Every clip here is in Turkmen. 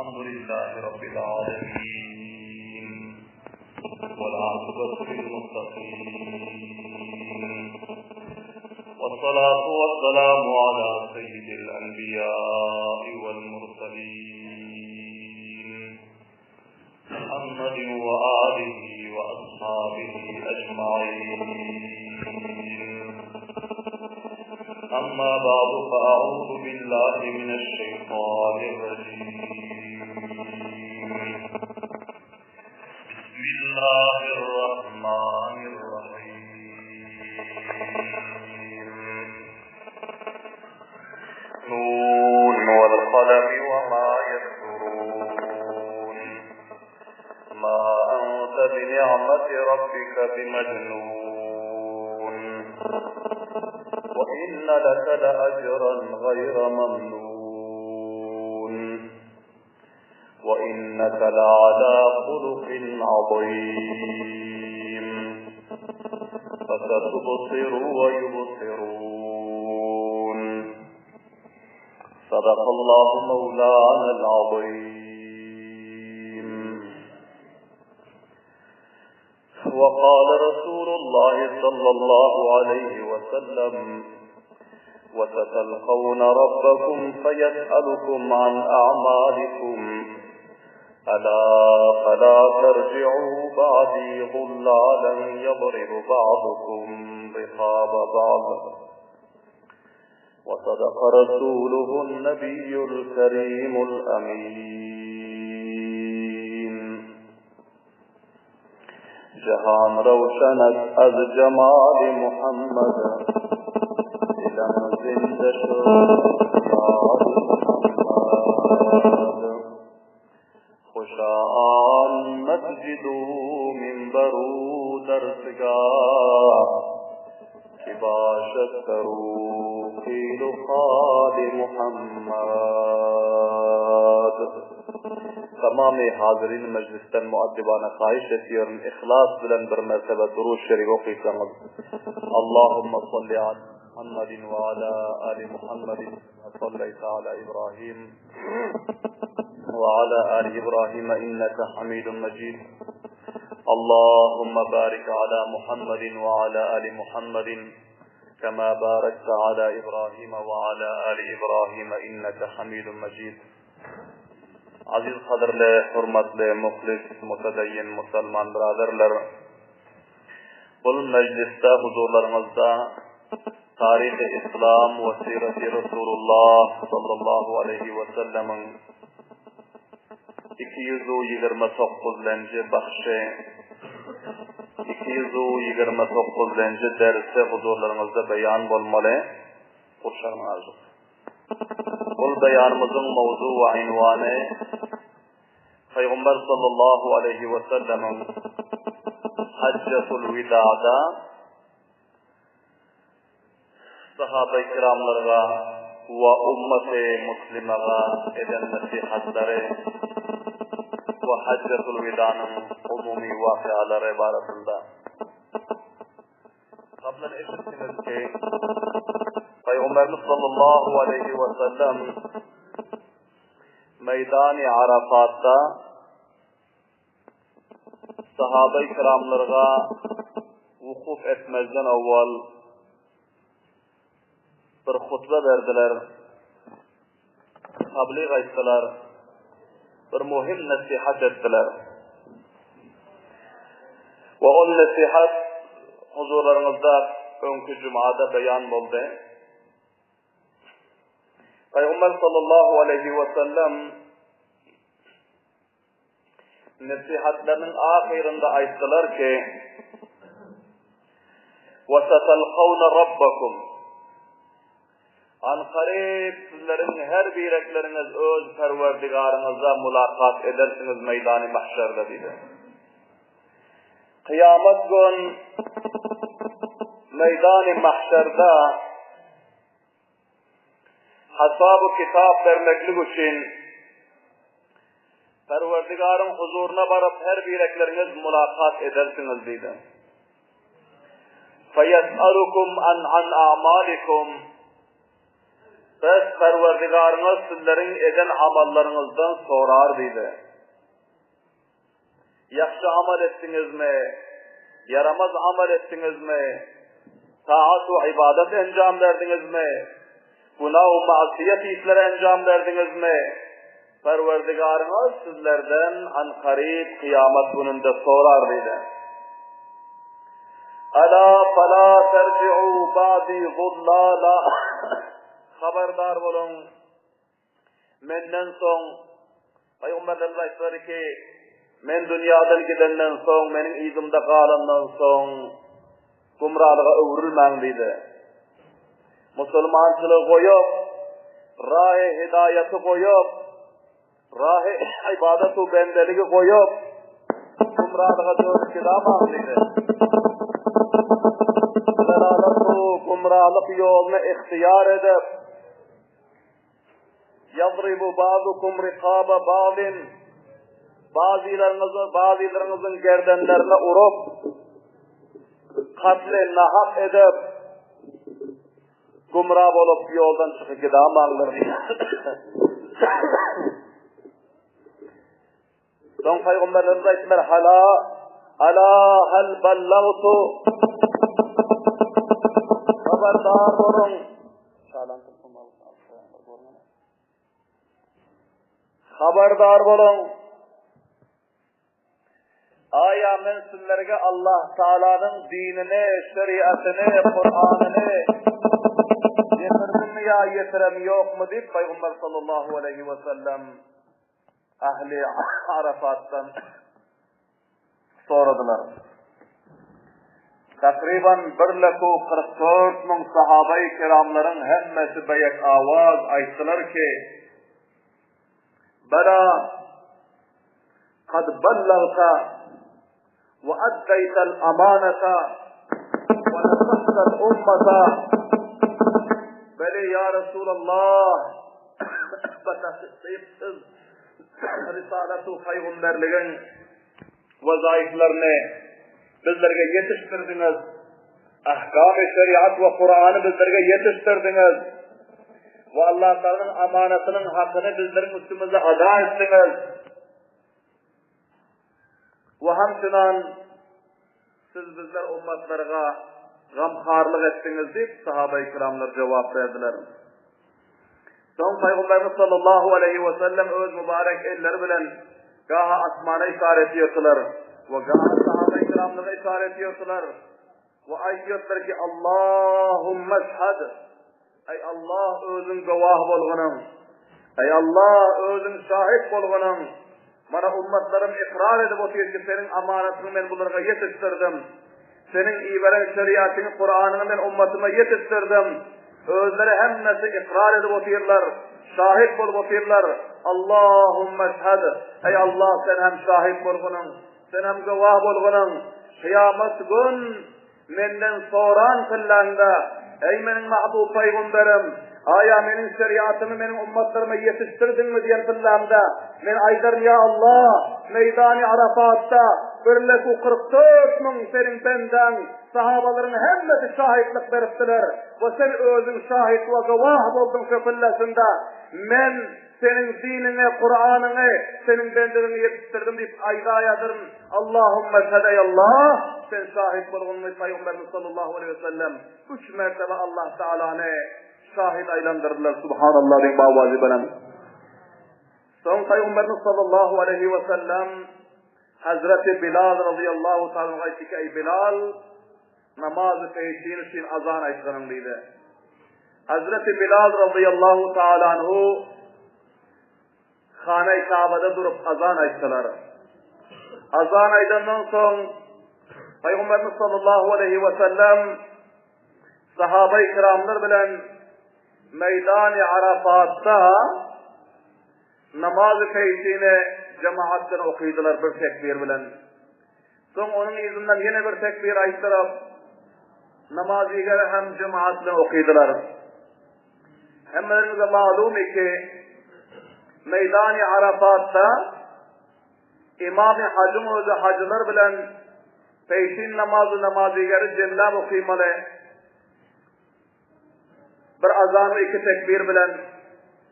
الحمد لله رب العالمين والعاقبة للمتقين والصلاة والسلام على سيد الأنبياء والمرسلين محمد وآله وأصحابه أجمعين أما بعد فأعوذ بالله من الشيطان الرجيم بسم الله الرحمن الرحيم نون والقلم وما يسطرون ما أنت بنعمة ربك بمجنون وإن لك لأجرا غير ممنون وإنك لعلى خلق عظيم فستبصر ويبصرون صدق الله مولانا العظيم وقال رسول الله صلى الله عليه وسلم وستلقون ربكم فيسألكم عن أعمالكم ألا فلا ترجعوا بعدي ضلالا يضرب بعضكم رقاب بعض وصدق رسوله النبي الكريم الأمين جهان روشن است از جمال محمد دلم زنده شد یاد محمد خوشا آن مسجد و منبر و درسگاه که باشد در او قیل و قال محمد Tamamy hazyrin mejlisden muaddibana haýyş etýärin yhlas bilen bir mertebe Durud şerif okysaňyz. Allahumma salli ala Muhammedin we ala ali Muhammedin kema salleýte ala Ibrahim we ala ali Ibrahim inneke Hamidun Mejid. Allahumma barik ala Muhammedin we ala ali Muhammedin kema barekte ala Ibrahim we ala ali Ibrahim inneke Hamidun Mejid. Aziz gadyrly, hormatly, muhlis, mutedeyyin musulman byraderler! Bul mejlisde huzurlaryňyzda Taryhy Yslam we Sireti Resulullah sallallahu aleýhi we sellemiň 229-lenji bahşy, 229-lenji dersi huzurlaryňyzda beýan bolmaly. Gurşagyň azjyk. Bul beýanymyzyň mowzu we ynwany Pygamber sallallahu aleýhi we sellemiň Hajjatul Widada sahaba-i kiramlarga we ummaty muslimaga eden nesihatlary we Hajjatul Widanyň umumy wakyalary barasynda. Gablan eşitdiňiz ki, Pygamberimiz sallallahu aleýhi we sellem meýdany Arafatda sahaba-i kiramlarga wukuf etmezden owwal bir hutba berdiler, tablyg aýtdylar, bir muhim nesihat etdiler. We ol nesihat huzurlaryňyzda öňki jumada beýan boldy. Pygamber sallallahu aleýhi we sellem Nesihatlarynyň ahyrynda aýtdylar ki, Ve setelkavne rabbakum. Ankaryp sizleriň her birekleriňiz öz Perwerdigaryňyzda mulakat edersiňiz meýdany mahşerde diýdi. Kyýamat gün meýdany mahşerde Hasabu kitap bermeklik üçin Perwerdigaryň huzuryna baryp her birekleriňiz mulakat edersiňiz diýdi. Feýes'alukum an an a'malikum. Bes Perwerdigaryňyz sizleriň eden amallaryňyzdan sorar diýdi. Ýagşy amal etdiňizmi, ýaramaz amal etdiňizmi, taat we ybadat enjam berdiňizmi, günah we magsyýet işleri enjam berdiňizmi, Perwerdigaryňyz sizlerden ankaryp kyýamat gününde sorar diýdi. Ala fala terji'u ba'di zullala Habardar boluň, menden soň Pygamberlerimiz aýtdylar ki, men dünýadan gidenden soň, meniň yzymda galandan soň gumralyga öwrülmäň diýdi. Musulmançylygy goýup, rahy hidaýaty goýup, rahy ibadatu bendeligi goýup, gumralyga dönüp gidamaň diýdi. Dalalatu gumralyk ýoluny ihtiýar edip, Ýadribu ba'dukum rikaba ba'din Bazylaryňyzy bazylaryňyzyň gerdenlerine urup, katly nahak edip, gumra bolup ýoldan çykyp gidamaňlar. Soň paýgamberlerimiz aýtdylar, Hala, ala hal ballagtu. Habardar boluň. Habardar boluň. Aýa men sizlerge Allah Taalanyň dinini, şeriatyny, Kur'anyny ýetirdimmi ýa ýetirem ýokmy diýip paýgamber sallallahu aleýhi we sellem Ähli Arafatdan soradylar. Takryban bir leku 44 müň sahabaýy kiramlaryň hemmesi beýek awaz aýtdylar ki, Bela kad ballagta we addaytal amanata we nasahtal ummata Beli ya Resulallah Batahsyz risalatu paýgamberligiň wezaiflerini bizlerge ýetişdirdiňiz. Ahkam-y şeriat we Kurany bizlerge ýetişdirdiňiz. We Allah Taalanyň amanatynyň hakyny bizleriň üstümizde ada etdiňiz. We hamçynan siz bizler ummatlarga gamharlyk etdiňiz diýip sahaba-i kiramlar jogap berdiler. Soň Pygamberimiz sallallahu aleýhi we sellem öz mübarek elleri bilen gaha asmana işaret edýärdiler we gaha sahaba-i kiramlara işaret edýärdiler. We aýdýardylar ki, Allahumma şhad. Eý Allah özüň gowah bolgunyň. Eý Allah özüň şahit bolgunyň. Mana ummatlarym ykrar edip otyr ki, seniň amanatyňy men bularga ýetişdirdim. Seniň iberen şeriatyňy, Kuranyňy men ummatyma ýetişdirdim. Özleri hemmesi ykrar edip otyrlar, şahit bolup otyrlar. Allahumma şhad. Eý Allah sen hem şahit bolgunyň. Sen hem gowah bolgunyň. Kyýamat gün Menden soran pylläňde, Eý, meniň mahbub pygamberim, aýa meniň şeriatymy meniň ummatlaryma ýetişdirdiňmi diýen pyllämde, men aýdaryn, Ýa Allah, meýdany Arafatda bir leku 44 müň seniň bendäň, sahabalaryň hemmesi şahitlik beripdiler we sen özüň şahit we gowah bolduň şo pillesinde. Men Seniň diniňi, Kuranyňy, seniň bendeligiňe ýetişdirdim diýip aýdaýadyryn. Allahumma şhad eý Allah, sen şahit bolgun diýip Pygamberimiz sallallahu aleýhi we sellem üç mertebe Allah Taalany şahit aýlandyrdylar. Subhanallah diýip bawazy bilen. Soň Pygamberimiz sallallahu aleýhi we sellem Hazreti Bilal radiyallahu ta'ala aýtdy ki, eý Bilal, Namazy peýşin üçin azan aýtganyň diýdi. Hazreti Bilal razyýallahu taala anhu Hana-i Kabada durup azan aýtdylar. Azan aýdandan soň Pygamberimiz sallallahu aleýhi we sellem sahaba-i kiramlar bilen meýdany Arafatda namazy peýşini jemaat bilen okydylar bir tekbir bilen. Soň onuň yzyndan ýene bir tekbir aýtdyryp, namazygary hem jemaat bilen okydylar. Hemmelerimize malum ki, meýdany Arafatda imamy hajyň özi hajylar bilen peýşin namazy namazygary jemläp okymaly. Bir azan we iki tekbir bilen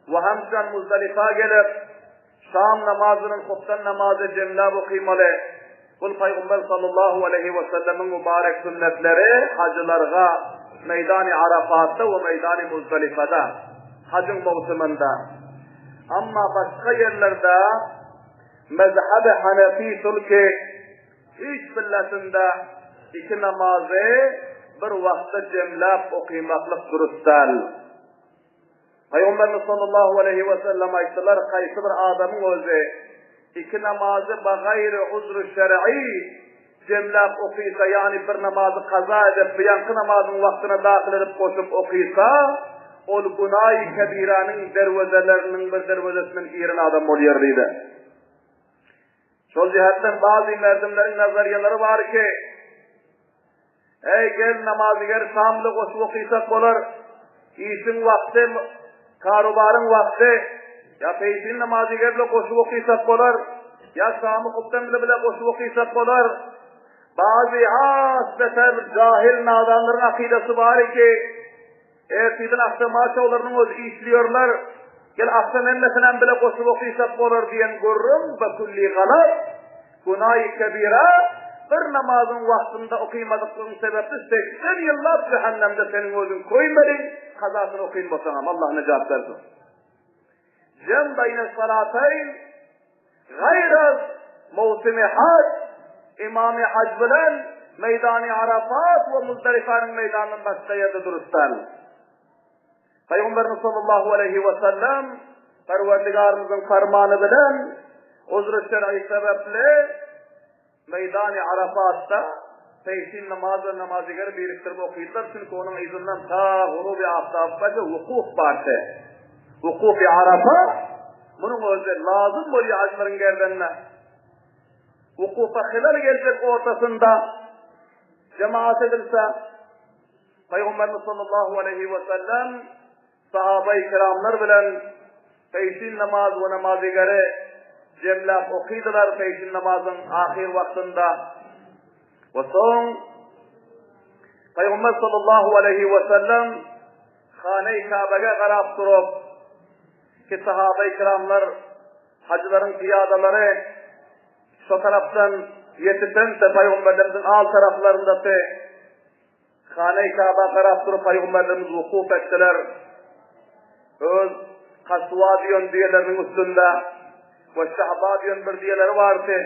we hamçan Muzdalifa gelip, şam namazy bilen huptan namazy jemläp okymaly. Bul Pygamber sallallahu aleýhi we sellemiň mübarek sünnetleri hajylarga meýdany Arafatda we meýdany Muzdalifada, hajyň möwsüminde. Amma başga ýerlerde mezhebi Hanefi şul ki, Hiç billetinde iki namazy bir wagtda jemläp okymaklyk dürüst däl. Pygamberimiz sallallahu aleýhi we sellem aýtdylar, haýsy bir adamyň özi iki namazy bagaýry uzry şer'i jemläp okysa, ýagny bir namazy kaza edip, bu ýaňky namazyň wagtyna dahyl edip goşup okysa, ol günaýy kebiraniň derwezeleriniň bir derwezesinden giren adam bolýar diýdi. Şol jähetden bazy merdimleriň nazarýalary bar ki, Eý, gel namazyger şamly goşup okysak bolar, işiň wagty, karobaryň wagty, ýa peýşin namazyger bile goşup okysak bolar, ýa şamy hupdan bile bile goşup okysak bolar. Bazy has beter jahil nadanlaryň akydasy bar ki, Ertirden agşama şolarynyň özi işliýorlar. Gel agşam hemmesinäm bile goşup okysak bolar diýen gürrüň be külli galat. Günaýy kebira bir namazyň wagtynda okymadyklygyň sebepli 80 ýyllap jähennemde seniň özüň köýmeli, kazasyny okyn bolsaňam. Allah nejat bersin. Jem beýne salataýn Gaýraz mowsümi haj, Imamy haj bilen meýdany Arafat we Muzdalifanyň meýdanyndan başga ýerde durup däl. Pygamberimiz sallallahu aleýhi we sellem Perwerdigarymyzyň fermany bilen uzry şer'i sebäpli Meýdany Arafatda peýşin namaz we namazyger birikdirip okydylar, çünki onuň yzyndan ta guruby aftapgaça wukuf bardy. Wukufy Arafa munuň özi lazym bolýar hajylaryň gerdenine. Wukufa hilal geljek ortasynda jemaat edilse, Pygamberimiz sallallahu aleýhi we sellem Sahabaýy kiramlar bilen peýşin namaz we namazygary jemläp okydylar peýşin namazyň ahyr wagtynda we soň Pygamber sallallahu aleýhi we sellem Hane-i Käbege garap durup ki sahabaýy kiramlar hajylaryň pyýadalary şo tarapdan ýetişense Pygamberlerimiziň al taraplaryndaky Hana-i Kaba garap durup pygamberlerimiz wukuf etdiler. Öz Kaswa diýen düýeleriniň üstünde we Şahba diýen bir düýeleri bardy.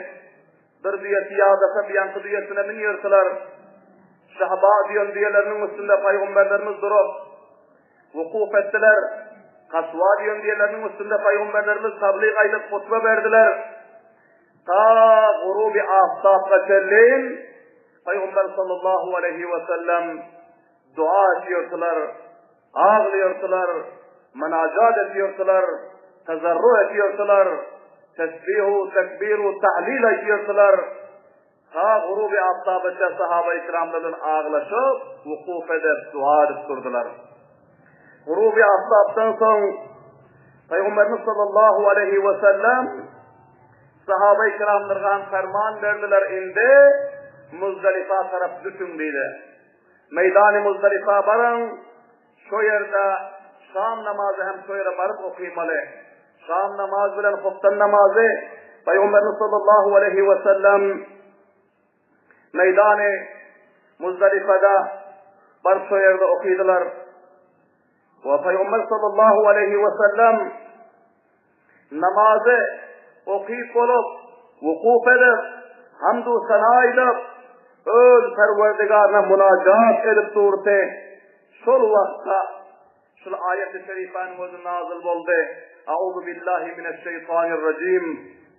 Bir düýesi ýadasa bir ýaňky düýesine münýärdiler. Şahba diýen düýeleriniň üstünde pygamberlerimiz durup wukuf etdiler. Kaswa diýen düýeleriniň üstünde pygamberlerimiz tablyg aýdyp hutba berdiler. Ta guruby aftapga çenli Pygamber sallallahu aleýhi we sellem dua etýärdiler, aglaýardylar, mynajat etýärdiler, tazarru etýärdiler, tesbihu, tekbiru, tahlil aýdýardylar. Ta guruby aftabaça sahaba-i kiramlar bilen aglaşyp, wukuf edip, dua edip durdular. Guruby aftapdan soň Pygamberimiz sallallahu aleýhi we sellem Sahaba-i kiramlarga hem ferman berdiler, indi Muzdalifa tarap düşüň diýdi. Meýdany Muzdalifa baryň, şo ýerde şam namazy hem şo ýere baryp okymaly. Şam namazy bilen huptan namazy Pygamberimiz sallallahu aleýhi we sellem meýdany Muzdalifada baryp şo ýerde okydylar. We Pygamber sallallahu aleýhi we sellem Namazy okyp bolup, wukuf edip, hamdu sena aýdyp, öz Perwerdigaryna munajat edip durdy. Şol wagtda şul aýaty şerifäniň özi nazyl boldy, Auzu billahi mineşşeýtanirrajim,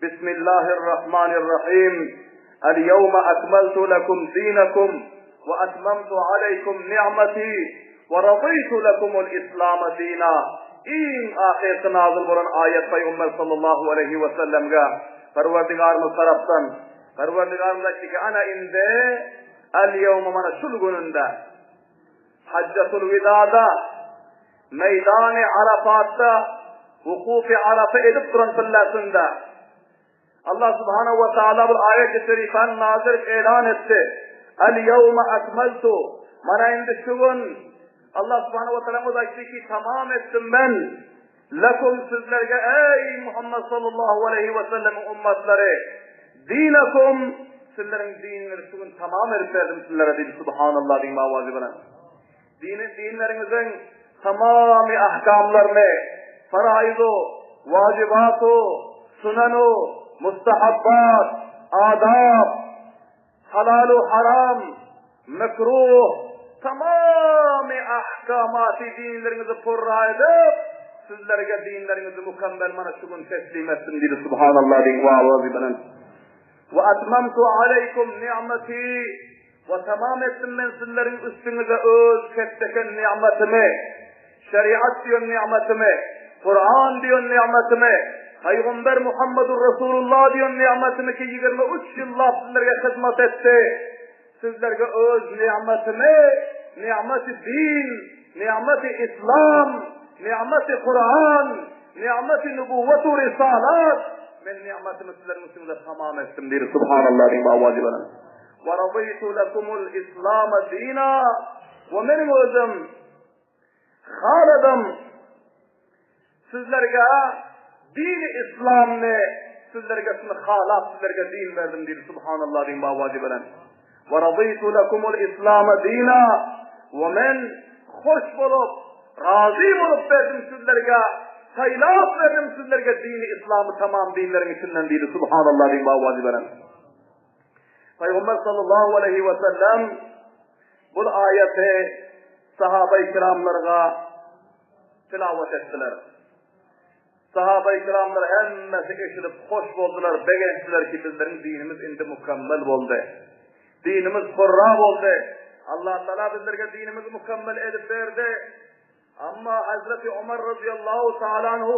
Bismillahirrahmanirrahim, El-ýewme akmaltu lekum dinakum we atmamtu aleýkum ni'meti we radytu lekumul islama dina. Iň ahyrky nazyl bolan aýat Pygamber sallallahu aleýhi we sellemge Perwerdigarymyz tarapdan Perwerdigarymyz aýtdy ki, Ana indi el-ýewme mana şul gününde Hajjatul Widada meýdany Arafatda wukufy Arafa edip duran pillasynda Allah subhanahu we taala bu aýat-y şerifäni nazyl elan etdi. El-ýewme akmaltu. Mana indi şu gün. Allah subhanahu wa taala aýtdy ki, tamam etdim men lekum sizlerge eý Muhammed sallallahu aleýhi we sellemiň ummatlary dinakum sizleriň diniňizi şu gün tamam edip berdim sizlere diýdi subhanallah diýip awazy bilen. Dini dinleriňiziň tamamy ahkamlaryny faraizu, wajibatu, sunanu, mustahabbat, adab, Halal-u haram, mekruh, tamamy ahkamaty dinleriňizi purra edip, sizlerge dinleriňizi mükemmel mana şu gün teslim etdim diýdi Subhanallah diýiň we awazy belent. Ve atmamtu aleykum ni'meti we tamam etdim men sizleriň üstüňize öz ketdeken ni'matymy. Şeriat diýen nygmatymy, Kuran diýen nygmatymy, Pygamber Muhammedur Resulullah diýen nygmatymy ki 23 ýyllap sizlerge hyzmat etdi. Sizlerge öz nygmatymy, nygmaty din, nygmaty islam, nygmaty Kuran, nygmaty nubuwwat we risalat men nygmatymy sizleriň üstüňize tamam etdim diýdi. Subhanallah diýip awazy bilen. Wa raditu lakumul islama dina. We meniň özüm Haladym sizlerge dini islamny sizlerge şuny halap sizlerge din berdim diýdi subhanallah diýip bawaji bilen. Wa raditu lakumul islama dina we men hoş bolup razy bolup berdim sizlerge saýlap berdim sizlerge dini islamy tamam dinleriň içinden diýdi subhanallah diýip bawaji bilen. Peygamber sallallahu aleyhi ve sellem Bul aýaty sahabai kiramlarga tilawat etdiler. Sahabai kiramlar hemmesi eşidip hoş boldular, begendiler ki bizleriň dinimiz indi mükemmel boldy. Dinimiz purra boldy. Allah Taala bizlerge dinimizi mükemmel edip berdi. Amma Hazreti Omar razyýallahu taala anhu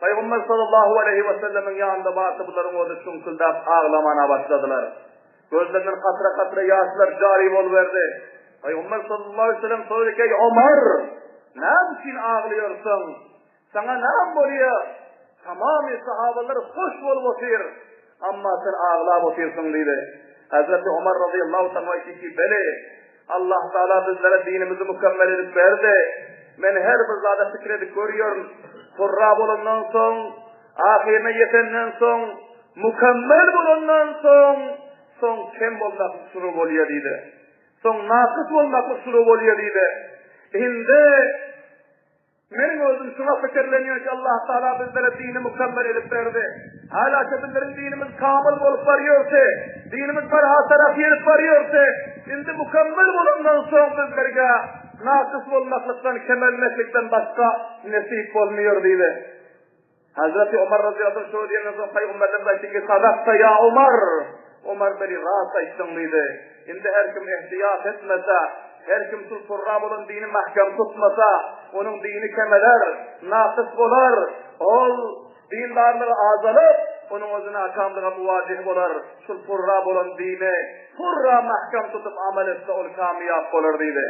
Pygamber sallallahu aleýhi we sellemiň ýanynda barsa bularyň özi çuňkuldap aglamana başladylar. Gözlerinden katra-katra ýaşlar jary boluberdi. Pygamber sallallahu aleýhi we sellem sorady ki, Eý Omar, näme üçin aglaýarsyň? Saňa näme bolýar? Tamamy sahabalar hoş bolup otyr. Amma sen aglap otyrsyň diýdi. Hazreti Omar razyýallahu taala aýtdy ki, Bele, Allah Taala bizlere dinimizi mükemmel edip berdi. Men her bir zada pikir edip görýärin. Purra bolandan soň, ahyryna ýetenden soň, mükemmel bolandan soň, soň kem bolmaklyk şuru bolýar diýdi. Soň nakys bolmaklyk şuru bolýar diýdi. Indi Meniň özüm şuňa pikirlenýän ki, Allah Taala bizlere dini mükemmel edip berdi. Hälaki bizleriň dinimiz kamyl bolup barýardy. Dinimiz barha tarapy edip barýardy. Indi mükemmel bolandan soň bizlerge nakys bolmaklykdan, kemelmeklikden başga nesip bolmaýar diýdi. Hazreti Omar razyýallahu anh şo diýenden soň pygamberlerimiz aýtdy ki, Sadakta ýa Omar! Omar beri rast aýtdyň diýdi. Indi her kim ihtiýat etmese, her kim şul purra bolan dini mähkem tutmasa, onuň dini kemeler, nakys bolar. Ol dindarlygy azalyp, onuň özi nakamlyga muwajih bolar. Şul purra bolan dini purra mähkem tutup amal etse ol kamyýap bolar diýdi.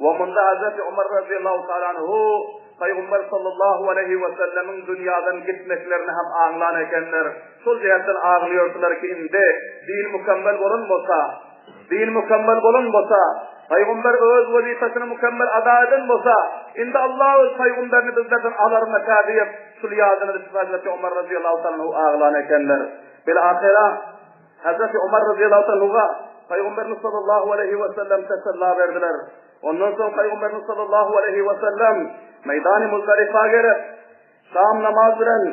We munda Hazreti Omar razyýallahu taala anhu Pygamber sallallahu aleýhi we sellemiň dünýadan gitmeklerini hem aňlan ekenler. Şol jähetden aglaýardylar ki, indi din mükemmel bolan bolsa, din mükemmel bolan bolsa, Pygamber öz wezipesini mükemmel ada eden bolsa, indi Allah öz pygamberini bizlerden alarmyka diýip, şul ýadyna düşüp Hazreti Omar razyýallahu taala anhu aglan ekenler. Bil ahyra Hazreti Omar razyýallahu anhuga Pygamberimiz sallallahu aleýhi we sellem tesella berdiler. Ondan soň Pygamberimiz sallallahu aleýhi we sellem Meýdany Muzdalifa gelip, şam namaz bilen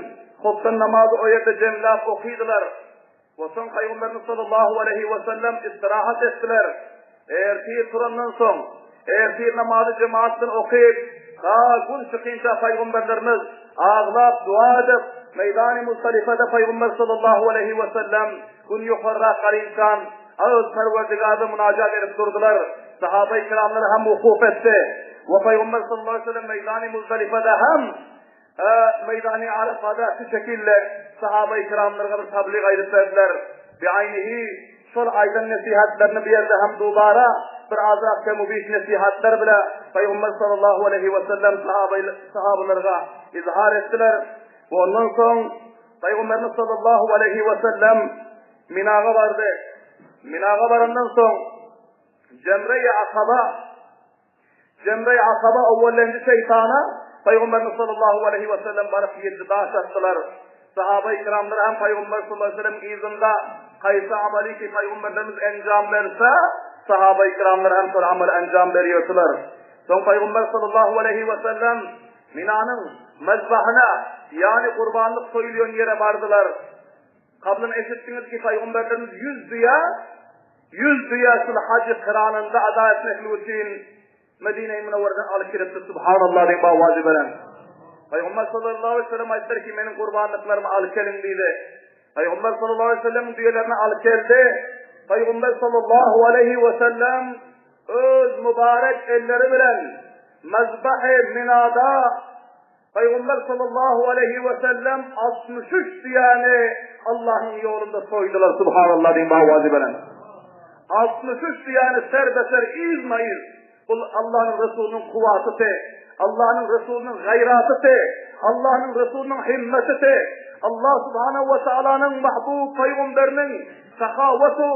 hopdan namazy o ýerde jemläp okydylar. We soň Pygamberimiz sallallahu aleýhi we sellem istirahat etdiler. Ertir turandan soň, ertir namazy jemaat bilen okyp, ta gün çykynça pygamberlerimiz aglap dua edip, Meýdany Muzdalifada pygamber sallallahu aleýhi we sellem gün ýokarrak galynçan öz Perwerdigara munajat edip durdular. Sahaba-i kiramlar hem wukuf etdi. We pygamber sallallahu aleýhi we sellem Meýdany Muzdalifada hem Meýdany Arafada şu şekilde sahaba-i kiramlarga bir tablyg aýdyp berdiler. Biaýnihi şol aýdan nesihatlaryny bu ýerde hem dubara bir azrak kemu-biş nesihatlar bile Pygamber sallallahu aleýhi we sellem sahabalarga izhar etdiler. We ondan soň Pygamberimiz sallallahu aleýhi we sellem Minaga bardy. Minaga barandan soň Jemre-i Akaba. Jemre-i Akaba owwallenji şeýtana Pygamberimiz sallallahu aleýhi we sellem baryp ýedi daş atdylar. Sahaba-i kiramlar hem Pygamber sallallahu aleýhi we sellemiň yzynda haýsy amaly ki Pygamberlerimiz enjam berse, sahaba-i kiramlar hem şol amaly enjam berýärdiler. Soň Pygamber sallallahu aleýhi we sellem Minanyň mezbahyna, ýagny gurbanlyk soýulýan ýere bardylar. Kablyn eşitdiňiz ki, pygamberlerimiz 100 düýe, 100 düýe şul hajy kyranynda ada etmeklik üçin Medine-i Münewwereden alyp gelipdi, Subhanallah diýip awazy beren. Pygamber sallallahu aleyhi ve sellem aýtdylar ki, meniň gurbanlyklarymy alyp geliň diýdi. Pygamber sallallahu aleyhi ve sellem düýelerini alyp geldi. Pygamber sallallahu aleyhi ve sellem öz mübarek elleri bilen mezbahy Minada Pygamber sallallahu aleýhi we sellem 63 düýäni Allahyň ýolunda soýdular, subhanallah diýip awazy beren. 63 düýäni serbe-ser yzma-yz. Bul Allahyň Resulynyň kuwwatydy, Allahyň Resulynyň gaýratydy, Allahyň Resulynyň himmetidi. Allah subhanahu we taalanyň mahbub pygamberiniň Sahawatu,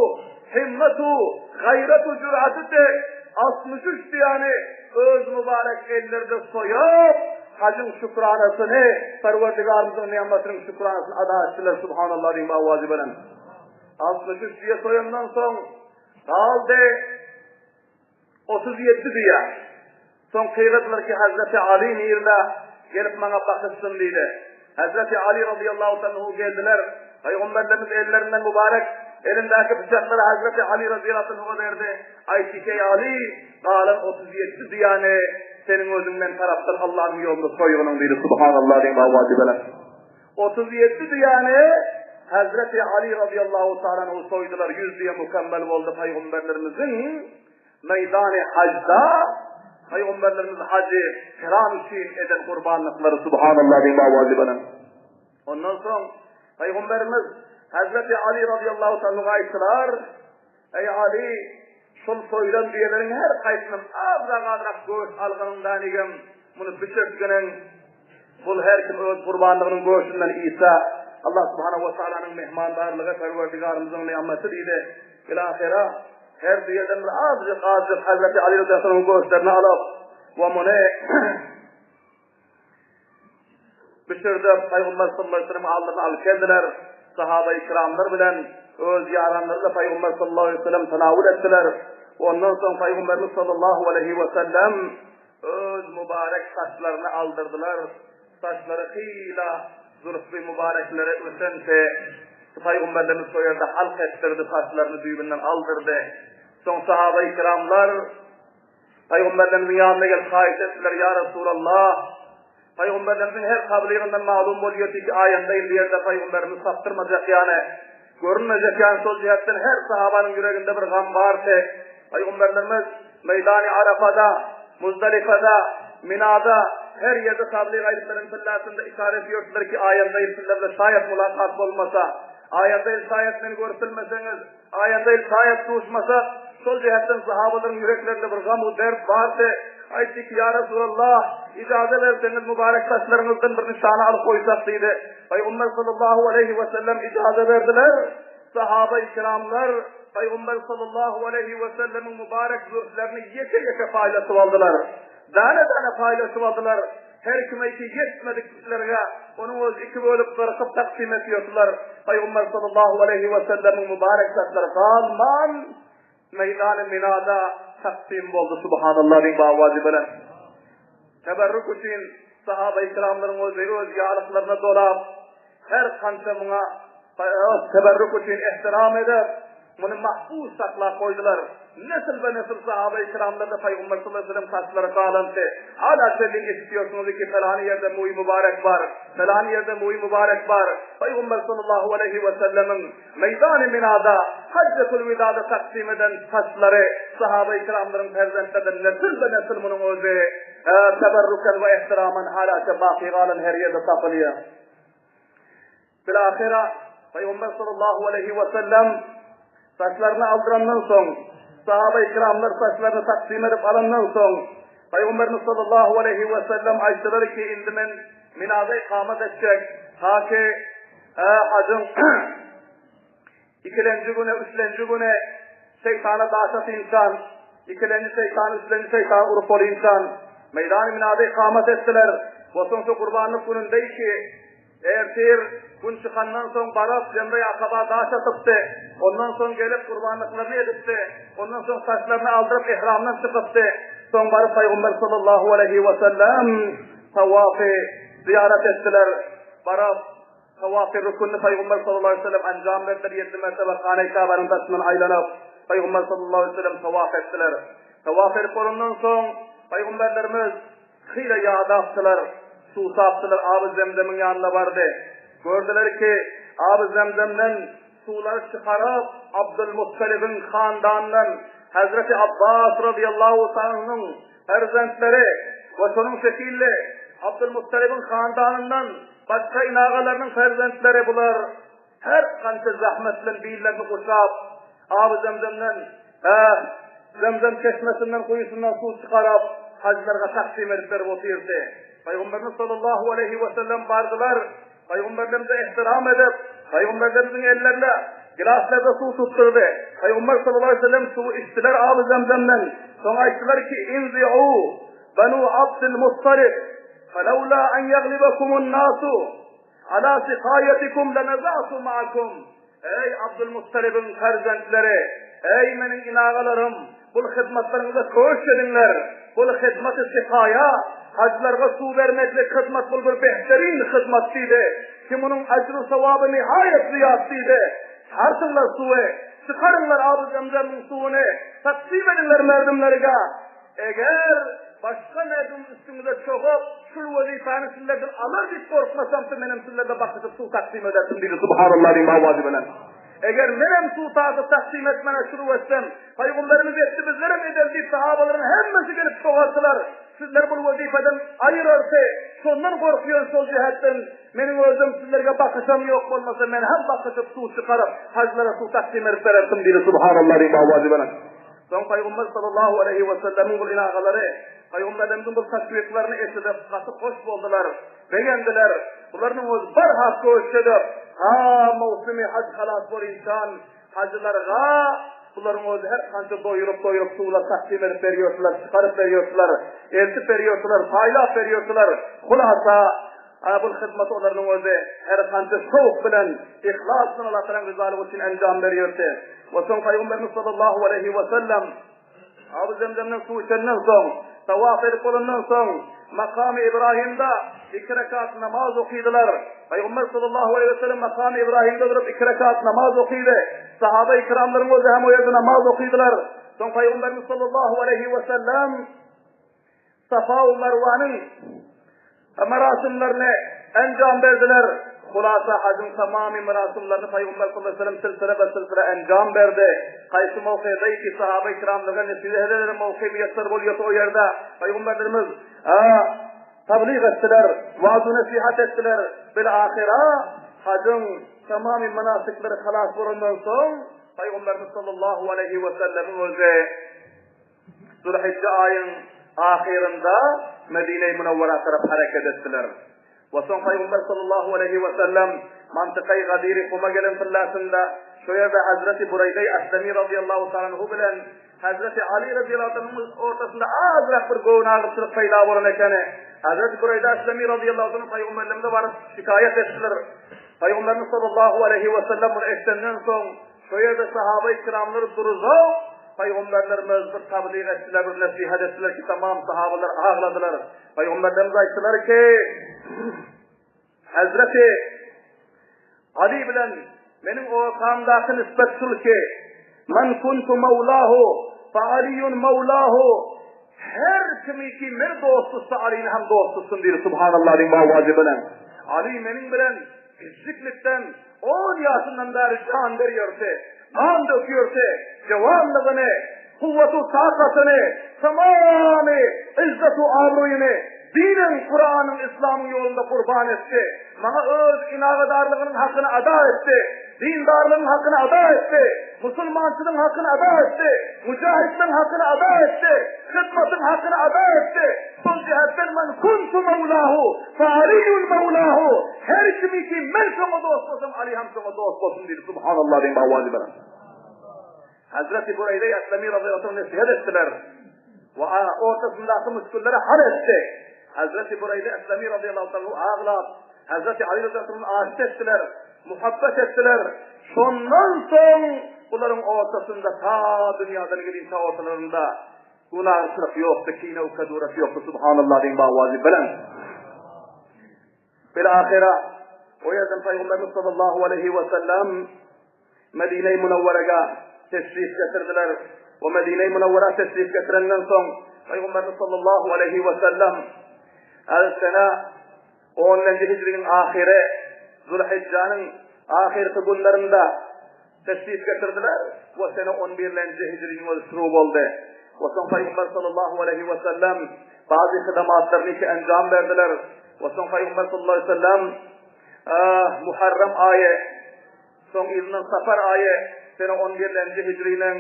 himmetu, gaýratu, jüratydy 63 düýäni öz mübarek ellerinde soýup, hajyň şükranasyny, Perwerdigarymyzyň nygmatynyň şükranasyny ada etdiler, Subhanallah diýip owazy bilen. 63 düýe soýandan soň galdy. 37 düýe. Soň gygyrdylar ki, Hezreti Aly nirde? Gelip maňa bakyşsyn diýdi. Hezreti Aly razyýallahu anhu geldiler. Pygamberlerimiz ellerinden mübarek elindäki pyçaklary Hezreti Aly razyýallahu anhu'a berdi. Aýtdy ki, Eý Aly, galan 37 düýäni seniň özüň men tarapdan Allah'yň ýolunda soýgunyň diýdi. Subhanallah diýip awazy bilen. 37 düýäni Hezreti Ali razyýallahu taala anhu soýdular. 100 düýe mükemmel boldy pygamberlerimiziň Meýdany hajda Pygamberlerimiz hajy kiram üçin eden gurbanlyklary subhanallah diýip awazy bilen. Ondan soň Pygamberimiz Hazreti Ali razyýallahu taala aýtdylar: Eý Ali, şol soýlan düýeleriň her haýsyndan azrak-azrak göş alganyňdan egem muny bişirtginiň Bul her kim öz gurbanlygynyň göşünden iýse, Allah subhanahu we taalanyň mehmandarlygy Perwerdigarymyzyň nygmaty diýdi. Ilahyra her düýeden bir azjyk azjyk Hazreti Ali radiyallahu göşlerini alyp we muny bişirdi. Pygamber sallallahu aleyhi ve sellem aldyryny alyp geldiler. Sahaba-i kiramlar bilen öz ýaranlary da Pygamber sallallahu aleyhi ve sellem tanawul etdiler. Ondan soň Pygamberimiz sallallahu aleyhi ve sellem Öz mübarek saçlaryny aldyrdylar. Saçlary hyla zülfi mübareklere ösente, Pygamberlerimiz şo ýerde halk etdirdi, saçlaryny düýbünden aldyrdy. Soň sahabaýy kiramlar Pygamberlerimiziň ýanyna gelip haýyş etdiler, Ýa Resulallah, Pygamberlerimiziň her tablygyndan malum bolýardy ki, aýanda indi ýerde Pygamberimiz tapdyrmajak ýany, görünmejek ýany şol jähetden her sahabanyň ýüreginde bir gam bardy. Pygamberlerimiz meýdany Arafada, Muzdalifada, Minada her ýerde tablyg aýdyp beren pillasynda işaret edýärdiler ki, aýanda ýyl sizler bilen şaýat mulakat bolmasa, aýanda ýyl şaýat meni görüp bilmeseňiz, Aýanda il şaýat duşmasa, şol jähetden sahabalaryň ýüreklerinde bir gam-u dert bardy. Aýtdy ki, Ýa Resulallah, ijaza berseňiz, mübarek saçlaryňyzdan bir nyşana alyp goýsak diýdi. Pygamber sallallahu aleýhi we sellem ijaza berdiler. Sahaba-i kiramlar Pygamber sallallahu aleýhi we sellemiň mübarek zülflerini ýeke-ýeke paýlaşyp aldylar. Däne-däne paýlaşyp aldylar. Her kime iki ýetmedik kişilerge onuň özi iki bölüp gyrkyp taksym etýärdiler. Pygamber sallallahu aleýhi we sellemiň mübarek zatlary galman meýdany Minada taksym boldy. Subhanallah diýip awazy bilen. Teberrük üçin sahaba-i kiramlaryň özi öz ýalyklaryna dolap Her kança muňa teberrük üçin ehtiram edip, muny mahfuz saklap goýdular. Nesilbe-nesil sahaba-i kiramlarda Pygamber sallallahu aleyhi ve sellem saçlary galandy. Hala çenli eşitýärsiňiz ki, pelany ýerde muý mübarek bar, pelany ýerde muý mübarek bar. Pygamber sallallahu aleyhi ve sellemiň meýdany Minada Hajjatul Widada taksim eden saçlary sahaba-i kiramlaryň perzentlerden nesilbe-nesil munuň özi teberrüken we ehtiraman halaça baky galan her ýerde tapylýar. Bilahyra Pygamber sallallahu aleýhi we sellem saçlaryny aldyrandan soň, sahaba-i kiramlar saçlaryny taksim edip alandan soň, Pygamberimiz sallallahu aleýhi we sellem aýtdylar ki, indi men Minada ikamet etjek, ta ki hajyň ikilenji güni, üçlenji güni şeýtana daşa synçan. Ikilenji şeýtan, üçlenji şeýtan urup bolynçan, meýdany Minada ikamat etdiler. We soň şu gurbanlyk günündeýki, ertir Gün çykandan soň baryp, Jemre-i Akaba daş atypdy. Ondan soň gelip gurbanlyklaryny edipdi. Ondan soň saçlaryny aldyryp ihramdan çykypdy. Soň baryp Pygamber sallallahu aleýhi we sellem tawafy zyýarat etdiler. Baryp, Tawafy rükünini Pygamber sallallahu aleýhi we sellem enjam berdiler, ýedi mertebe Hana-i Käbäniň daşyndan aýlanyp, Pygamber sallallahu aleýhi we sellem tawaf etdiler. Tawaf edip bolandan soň, Pygamberlerimiz hile ýadapdylar, suwsapdylar, Aby Zemzemiň ýanyna bardy. Gördüler ki, Aby Zemzemden suwlary çykaryp, Abdulmuttalibiň handanyndan Hezreti Abbas razyýallahu taala anhuň perzentleri we şonuň şekilli Abdulmuttalibiň handanyndan Başga inagalarynyň perzentleri bular her gança zähmet bilen billerini guşap, Aby-Zemzemden, hä, Zemzem çeşmesinden, guýusyndan suw çykaryp, hajylarga taksym edip berip otyrdy. Pygamberimiz sallallahu aleýhi wesellem bardylar, Pygamberlerimize ehtiram edip, Pygamberlerimiziň ellerine gilaslarda suw tutdurdy. Pygamber sallallahu aleýhi wesellem suwy içdiler Aby-Zemzemden. Soň aýtdylar ki, Inzi'u Banu Abdul Muttalib, Felawla an ýaglibakumun nasu ala sikaýatikum lenaza'tu ma'akum. Eý, Abdul Muttalibiň perzentleri, eý, meniň inagalarym, bul hyzmatlaryňyza köşk ediňler. Bul hyzmaty sikaýa, hajylarga suw bermeklik hyzmat bul bir behterin hyzmat diýdi. Ki munuň ajru-sowaby nihaýat zyýat diýdi. Tartyňlar suwy, çykaryňlar Aby Zemzemiň suwuny, taksym ediňler merdimlerge. Eger başga merdum üstüňize çogup, şul wezipäni sizlerden alar diýip gorkmasamsy, menem sizlerde bakyşyp suw taksym ederdim diýdi. Subhanallah diýiň owazy bilen. Eger menem suw tazyp taksym etmäne şuruw etsem, Pygamberimiz etdi bizlerem edeli diýip sahabalaryň hemmesi gelip çogardylar. Sizleri bul wezipeden aýyrardy. Şondan gorkuýan şol jähetden meniň özüm sizlerge bakyşam ýok bolmasa men hem bakyşyp suw çykaryp hajylara suw taksym edip bererdim diýdi. Subhanallah diýiň owazy bilen. Soň Pygamber sallallahu aleýhi wesellemiň bu inagalary Pygamberimiziň bu taşwiklaryny eşidip, gaty hoş boldular, begendiler. Bularynyň özi barha köşşedip, ha mowsumy haj halas bolynçan, hajylarga bularyň özi her kança doýuryp-doýuryp suwlar takdym edip berýärdiler, çykaryp berýärdiler, eltip berýärdiler, paýlap berýärdiler. Hulasa, bul hyzmaty olarynyň özi her kança şowk bilen, yhlas bilen Allah Tagalaň ryzalygy üçin enjam berýärdi. We soň Pygamberimiz sallallahu aleýhi we sellem Aby Zemzemden suw içenden soň, tawaf edip bolandan soň, Makamy Ibrahimde iki rekat namaz okydylar. Pygamber sallallahu aleýhi we sellem Makamy Ibrahimde durup iki rekat namaz okydy. Sahaba-i kiramlaryň özi hem o ýerde namaz okydylar. Soň Pygamberimiz sallallahu aleýhi we sellem Safa we Marwanyň merasymlaryny enjam berdiler. Hulasa hajyň tamamy merasymlaryny Pygamber sallallahu aleyhi ve sellem silsile be silsile enjam berdi. Haýsy mowkede ki sahaba-i kiramlara nesihat eder mowki miýesser bolýarsa o ýerde Pygamberlerimiz tablyg etdiler, waaz nesihat etdiler. Bil ahyra hajyň tamamy manasyklary halas bolandan soň Pygamberimiz sallallahu aleyhi ve sellemiň özi Zülhijje aýyň ahyrynda Medine-i Münewwera tarap hereket etdiler. We soň Pygamber sallallahu aleýhi we sellem mantykaý Gadiri Huma gelen tyllasynda şo ýerde Hazreti Bureýdeý Aslemi razyýallahu taala anhu bilen Hazreti Ali razyýallahu taala anhuň ortasynda azrak bir göwnagyrçylyk peýda bolan ekeni. Hazreti Bureýde Aslemi razyýallahu taala Pygamberlerimize baryp şikaýat etdiler. Pygamberimiz sallallahu aleýhi we sellem muny eşidenden soň Şo ýerde sahaba-i kiramlar duruzak, Pygamberlerimiz bir tablyg etdiler, bir nesihat etdiler ki, tamam sahabalar agladylar. Pygamberlerimiz aýtdylar ki, Hazreti Ali bilen meniň ortamdaky nisbet şul ki, Men kuntu mawlahu fa Aliyun mawlahu her kimi ki meni dost tutsa Alini hem dost tutsun diýdi. Subhanallah diýip owazy bilen. Ali meniň bilen Kiçjiklikden, on ýaşyndan bäri jan berýärdi, gan dökýärdi, jowanlygyny, kuwwatu-takatyny, tamamy yzzatu-abraýyny diniň, Kuranyň, yslamyň ýolunda gurban etdi. Maňa öz inagadarlygynyň hakyny ada etdi, dindarlygyň hakyny ada etdi, musulmançylygyň hakyny ada etdi, müjahitligiň hakyny ada etdi, hyzmatyň hakyny ada etdi. Şol jähetden men kuntu mawlahu, fe Aliýun mawlahu, her kimi ki men şoňa dost bolsam, Ali hem şoňa dost bolsun diýdi. Subhanallah diýiň owazy bilen. Hazreti Bureýde Eslemi razyýallahu anh nesihat etdiler. We ortasyndaky müşgilleri hal etdi. Hazreti Bureýde Eslemi razyýallahu anhu aglap, Hazreti Ali razyýallahu anhu aşyk etdiler, muhabbet etdiler. Şondan soň bularyň ortasynda ta dünýadan gidinçä ortalarynda günahçylyk ýokdy, kine we keduret ýokdy. Subhanallah diýiň bawazy bilen. Bil ahyra o ýerden Pygamberimiz sallallahu aleýhi we sellem Medine-i Münewwerege teşrif getirdiler we Medine-i Münewwerä teşrif getirenden soň Pygamberimiz sallallahu aleýhi we sellem her sene 10-njy hijriniň ahyry Zulhijjanyň ahyrky günlerinde teşrif getirdiler we sene 11-nji hijriniň özi şuru boldy. We soň Pygamber sallallahu aleýhi we sellem bazı hydamatlaryny ki enjam berdiler. We soň Pygamber sallallahu aleýhi we sellem Muharrem aýy Soň yzyndan Safar aýy, sene on birlenji hijriniň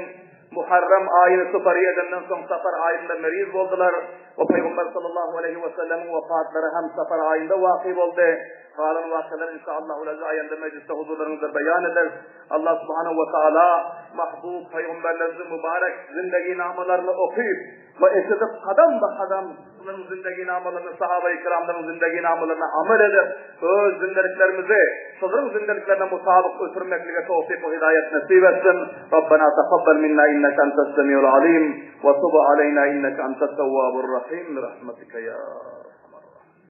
Muharram aýyny sypary edenden soň Safar aýynda meriz boldular we Pygamber sallallahu aleýhi we sellemiň wepatlary hem Safar aýynda waky boldy. Galan wakalary inşaallahu aziz aýanda mejlisde huzurlaryňyzda beýan ederis. Allah subhanahu we taala mahbub pygamberlerimiziň mübarek zindeginamalaryny okyp, we eşidip kadam-ba-kadam bularyň zindeginamalaryna, sahabaýy kiramlaryň zindeginamalaryna amal edip, öz zindeliklerimizi şolaryň zindeliklerine mutabyk ötürmeklige towfyk we hidaýat nesip etsin. Rabbena takabbal minna inneke entes semiul alim we tub aleýna inneke entet tewwabur rahim bi rahmetike ýa.